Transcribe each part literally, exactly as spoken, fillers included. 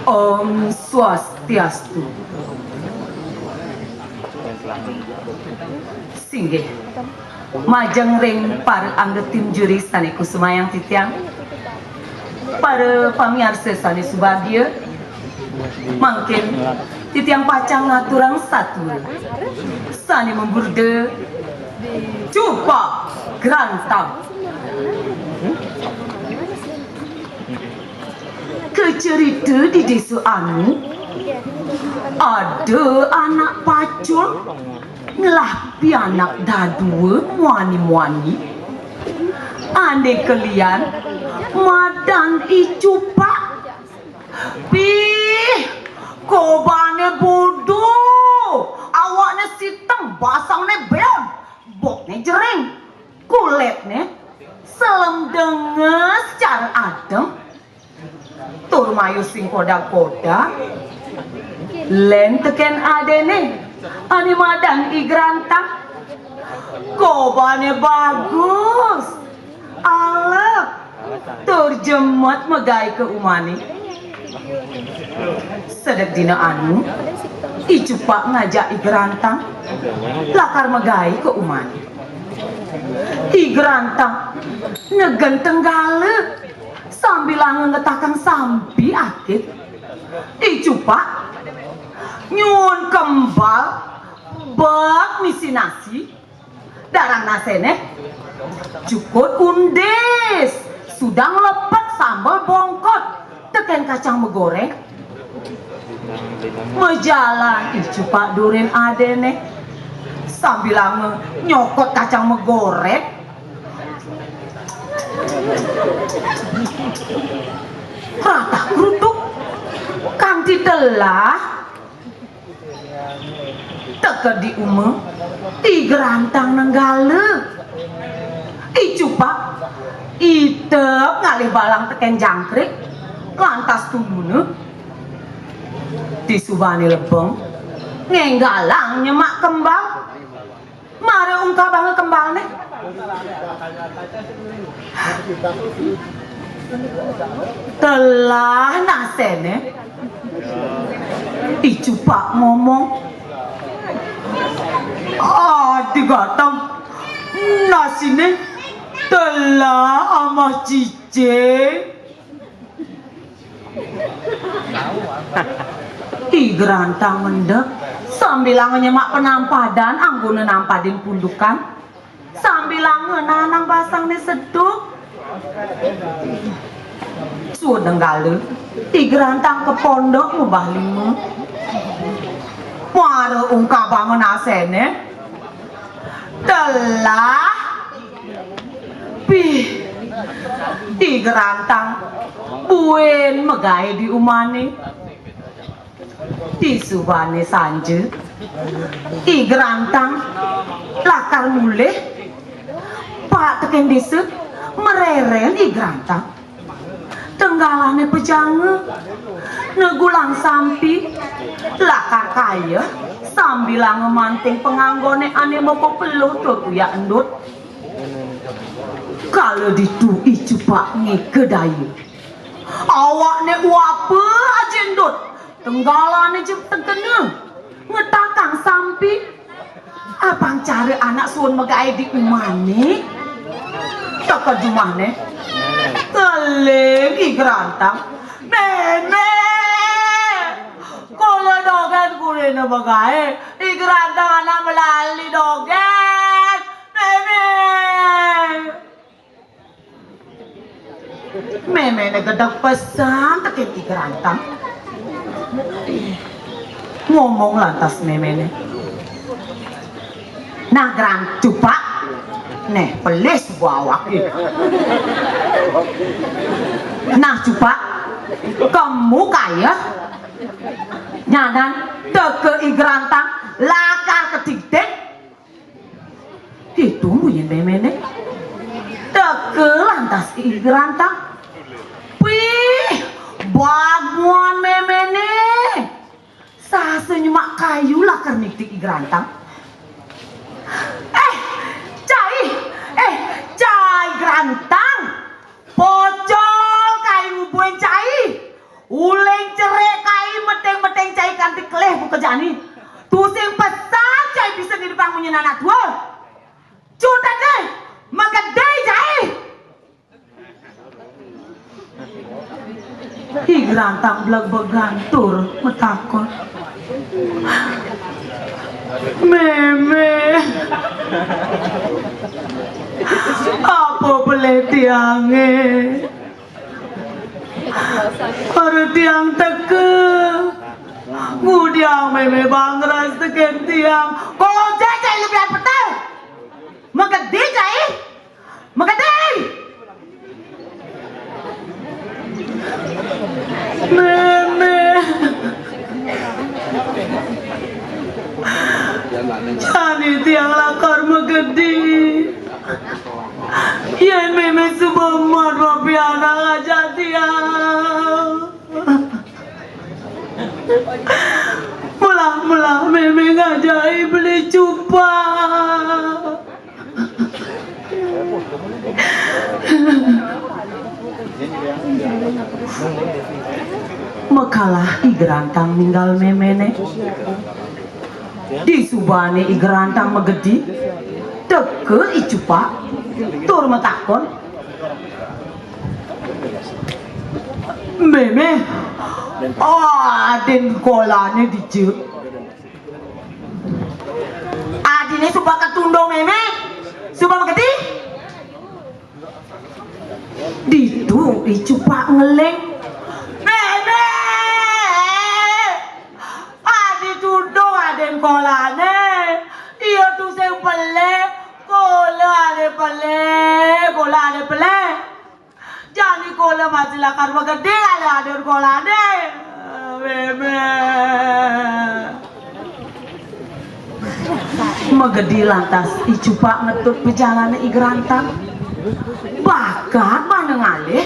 Om Swastiastu. Singgih, majeng ring para angga tim juri sane kusumayang titiang, para pamiarsa sane subagia, mangkin titiang pacang ngaturang satua sane mamurda Cupak Grantang. Kacerita di desa anu, ada anak pacul ngelah pianak dadua muani-muani. Ane kelian madan I Cupak. Pih, kobane bodo, awakne siteng, basangne beon, bokne jering, kulitne selem denges cara adem, tur mayus sing kodag-kodag, len teken adene, ane madan I Grantang. Kobane bagus, alek, tur jemet magae ka umane. Sedek dina anu, I Cupak ngajak I Grantang lakar magae ka umane. I Grantang negen tenggala sambilanga ngetakang sampi akit. I Cupak nyuun kembal bek misi nasi. Darang nasene, jukut undis, sudang lepet sambel bongkot, teken kacang megoreng. Majalan I Cupak durin adene, sambilanga nyokot kacang megoreng. Ratah krutuk, kanti telah. Teka di uma, I Grantang nenggala. I Cupak itep ngalih balang teken jangkrik, lantas tuluna. Disubane lebeng, ngenggalang nyemak kembal. Mara ungkabanga kembalne. Telah nasene. I Cupak ngomong. Adi gatang nasine telah amah cicing. I Grantang mendek, sambilanga nyemak penampadan anggona nampadin pundukan, sambilanga nanang basangne seduk. Suud nenggala, I Grantang ka pondok ngubah lima. Mara ungkabanga nasene, telah. Pih, I Grantang buin magae di umane. Disubane sanja, I Grantang lakar mulih. Pak teken desa mareren I Grantang. Tenggalane pejanga, negulang sampi, lakar kayeh sambilanga manting panganggone ane mapepeluh tur uyak endut. Kala ditu I Cupak ngeka daya. Awakne uapa aja endut, tenggalane jeg tegena, ngetakang sampi. Apang cara anak suun magae di umane? Teka jumahne, ngeling I Grantang. "Meme, kula dogen kulina magae, I Grantang anak malali dogen. Meme." Memene gedeg pesan teken I Grantang. Ngomong lantas memene. "Nah, Gran Cupak, neh, pelih sebuah awak ni. Nah, Cupak, kemu kayeh nyanan teka I Grantang lakar ketitik." Ditu munyin memene. Teka lantas I Grantang. Pih, baguan memene. Sasa nyemak kayu lakar nititik I Grantang. "Eh, cai, eh, cai Grantang. Pocol kayu buin cai. Uling cerik Anti kelih buka jani. Tusing pesan cai bisa di depan munyin anak tua. Cutet deh, magedi jai. I Grantang bleg-began tur matakon. Mémé, apa pelih tiangé? Para tiang teka, ngudiang mémé bangras tekén tiang. Kocé cai lebihan peteh. Magedi cai. Magedi. Mémé. Jani tiang lakar magedi. Yén mémé suba mat mapianak ajak tiang. Melah-melah mémé ngajak i Beli Cupak. Makalah i Grantang ninggal méméné. Disubané i Grantang magedi, teka i Cupak, tur matakon. Mémé, adin kolané dija? Adiné suba katundung mémé, suba magedi. Ditu i Cupak ngeling. Mémé! Adi tudung adin kolané. Ia tusing pelih. Kola adin pelih. Kola adin pelih. Jani kola masih lakar magedi kala adin kolané. Mémé. Magedi lantas i Cupak ngetut pajalané i Grantang. Bakat mana ngalih.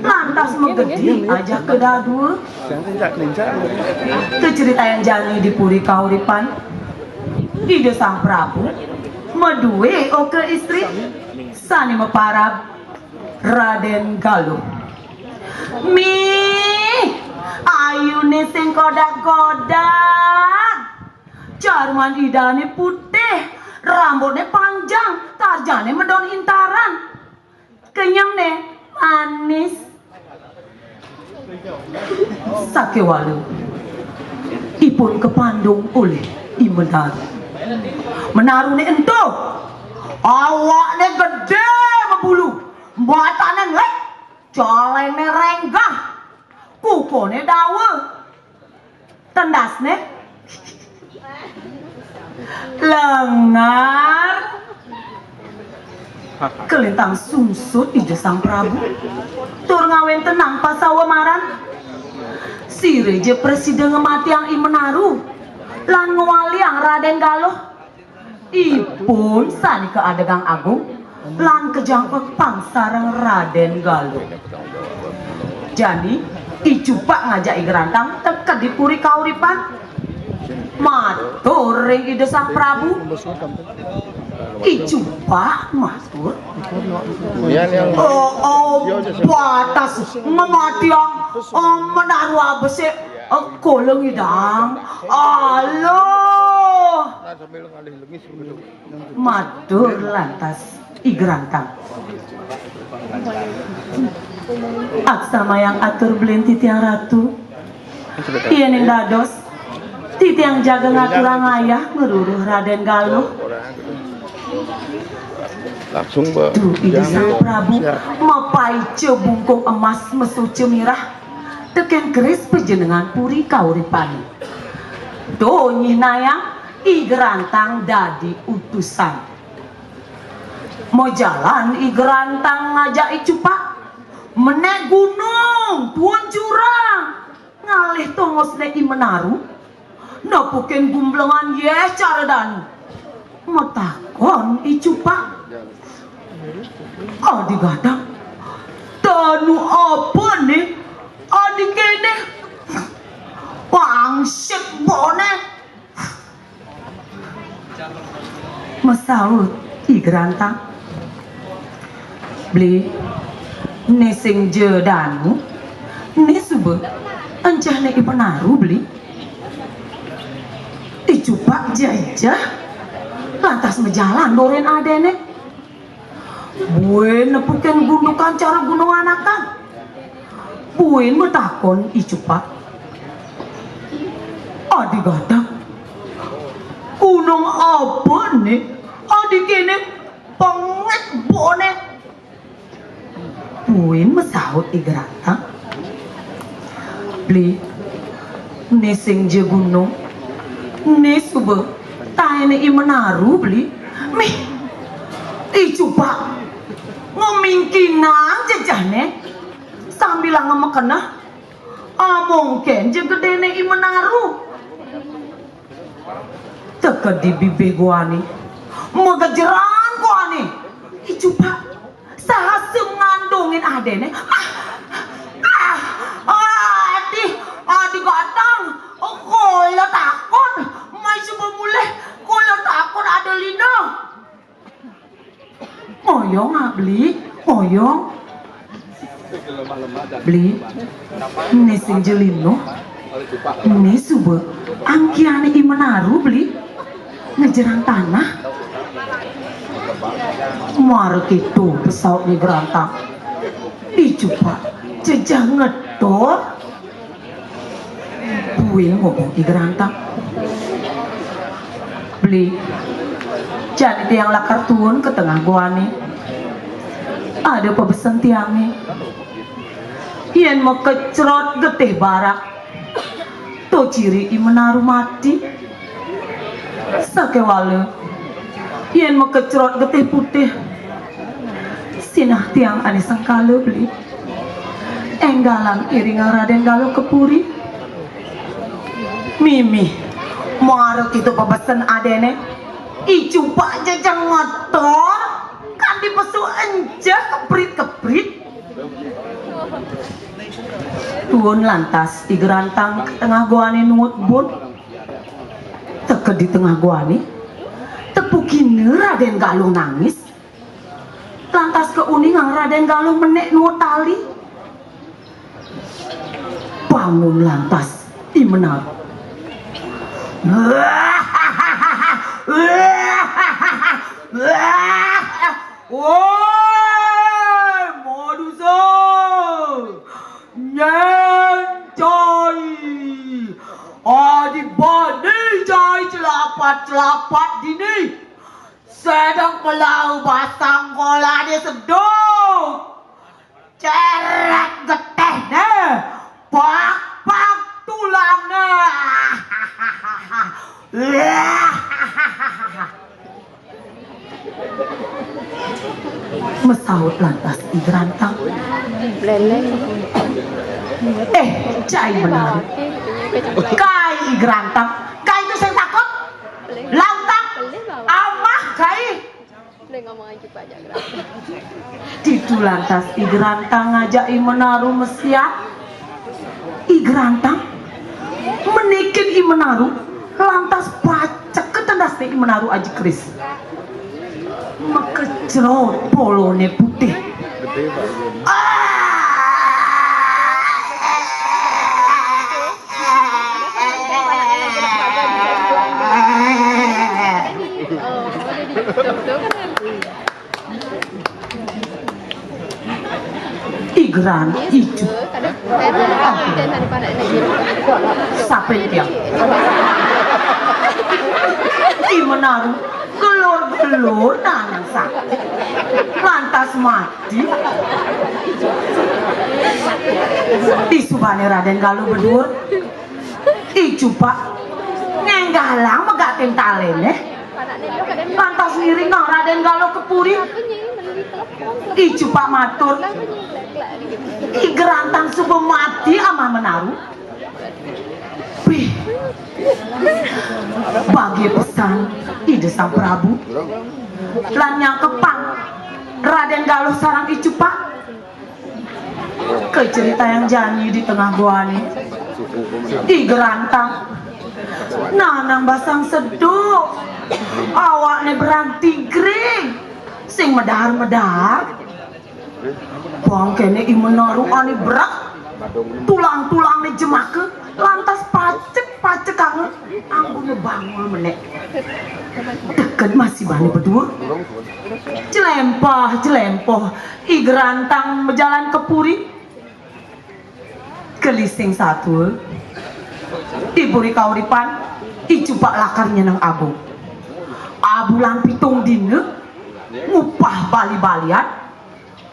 Lantas magedi ajaka dadua. Kacritayang jani di Puri Kauripan, Ida Sang Prabu madué oka istri sané maparab Radén Galuh. Mih, ayuné sing kodak-kodak. Jarman idané putih, rambutné panjang, tarjané medon intaran. Kenyemné manis. Sakéwala ipun kapandung olih I Menaru. Menaruné ento, awakné gedé mabulu, matané ngelik, colengné rénggah, kukuné dawa. Tendasné lengar. Kalintang sungsut Ida Sang Prabu tur ngawéntenang pasawemaran. Sira ja prasida ngamatiang I Menaru lan ngwaliang Radén Galuh. Ipun sané kaadegang agung lan kajangkepang sareng Radén Galuh. Jani, I Cupak ngajak I Grantang teked di Puri Kauripan. Matur ring Ida Sang Prabu. I Cupak matur. Oh, oh, batas ngamatiang, oh, Menaru abesik, oh, kola ngidang. Aluh. Matur lantas I Grantang. Aksamayang atur belin titiang Ratu. Yéning dados, titiang jaga ngaturang ayah ngruruh Radén Galuh. Langsung, Mbak. Duh, Ida Sang Prabu mapaica bungkung emas masuca mirah tekén keris panjenengan Puri Kauripané. Duh, nyihnayang I Grantang dadi utusan. Majalan I Grantang ngajak I Cupak, menék gunung, tuun jurang, ngalih tongosné I Menaru, nepukin gumblengan yéh cara danu. Matakon I Cupak. Adi Gadang, danu apa né? Adi kéné. Pangsit boné. Masaut I Grantang. Beli, né sing ja danu, né suba encehné I Menaru, Beli. Cupak jejeh lantas majalan nurin adéné. Buin nepukin gundukan cara gunung anakan. Buin matakon I Cupak. "Adi Gatang, gunung apa né? Adi kéné pengit boné." Buin masaut I Grantang. "Beli, né sing ja gunung, né suba taéné I Menaru, Beli." Mih, I Cupak ngamingkinang jejehné sambilanga makeneh. "Ah, mungkin ja gedéné I Menaru." Teka di bibih guané, magejeran guané. I Cupak saha sing ngandungin adéné. "Ah, ah, ah, adi, adi Gatang, kula takon, mai suba mulih, kula takon ada lina." "Ngoyong, ah, Beli, ngoyong." "Beli, né sing ja lina, né suba angkihané I Menaru, Beli, ngejerang tanah." "Mara kéto," pasaut I Grantang. "I Cupak jejeh ngetor." Buin ngomong I Grantang. "Beli, jani tiang lakar tuun ka tengah guané. Ada pabesen tiangé. Yén makecrot getih barak, to ciri I Menaru mati. Sakéwala, yén makecrot getih putih, sinah tiang ané sengkala, Beli. Énggalang iringang Radén Galuh ka puri." "Mimih, mara kéto pabesen adéné, I Cupak jejeh ngetor, kanti pesu enjeh keprit-keprit." Tuun lantas I Grantang ka tengah guané nuut bun. Teka di tengah guané, tepukina Radén Galuh nangis. Lantas kauningang Radén Galuh menék nuut tali. Bangun lantas I Menaru. "Woi, Madusa! Nyén cai! Adi bani cai celapat-celapat dini! Sedeng melau basang kolahné seduk! Ceret getihné, pak-pak tulangné!" Masaut lantas I Grantang. "Eh, cai Menaru. Kai I Grantang. Kai to sing takut. Lantang. Amah kai." Ditu lantas I Grantang ngajak I Menaru masiat. I Grantang menékin I Menaru, lantas pacek ka tendasné I Menaru aji keris. Makecrot poloné putih. Ah! Igran, ijo. Sampai dia. I Menaru gelur-gelur nanang sakit. Lantas mati. Disubané Radén Galuh bedur. I Cupak ngénggalang megatin taléné. Lantas ngiring Radén Galuh ka puri. I Cupak matur, "I Grantang suba mati amah Menaru." Pih. Bagia pesan Ida Sang Prabu. Lan nyangkepang Radén Galuh sareng I Cupak. Kacritayang jani di tengah guané. I Grantang nanang basang seduk, awakné berag tigring, sing medar-medar. Bangkéné I Menaru ané berag, tulang-tulangné jemaka, lantas pacek-pacekanga, angguné bangul. Nek deket masih bani bedur. Jelempah, jelempah. I Gerantang majalan ka puri. Gelising satua. Di puri kauripan, i Cupak lakar nyeneng agung. Abulan pitung dina, ngupah bali-balian,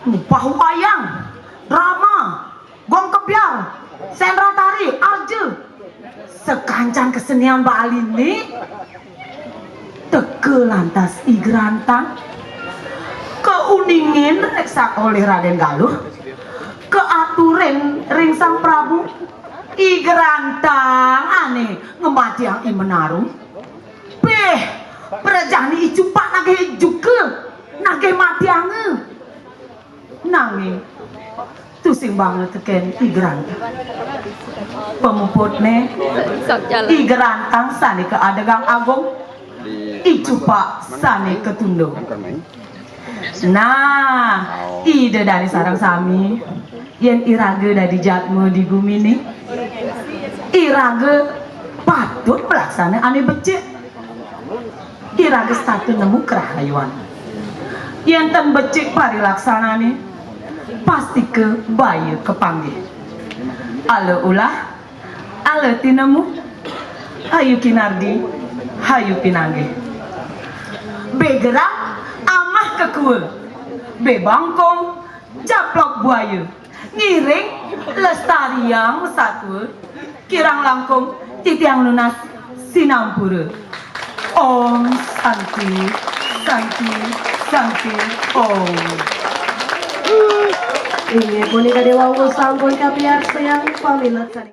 ngupah wayang, drama, gong kebyar, sendratari, arja. Sakancan kesenian Baliné, teka lantas I Gerantang, kauningin reksa olih Radén Galuh, kaaturin ring Sang Prabu. I Gerantang ané ngamatiang I Menarung. Béh, prajani I Cupak nagih juga, nagih matianga. Nanging tusing banget tekén I Gerantang. Pamuputné, I Gerantang sané kaadegang agung, I Cupak sané katunda. Nah, Ida dané sareng sami, yén iraga dadi jadma di guminé, iraga patut malaksana ané becik. Iraga setata nemu karahayuan. Yén ten becik parilaksanané, pastika baya kapanggih. Ala ulah, ala tinemu, ayu kinardi, ayu pinanggih. Bé gerang, amah kekua. Bé bangkung, japlok buaya. Ngiring, lestariang satua. Kirang langkung, titiang nunas sinampura. Om Santi, Santi, Santi, Om. Inggih punika Déwa Wungu sampun kapiarsayang pamilet sané.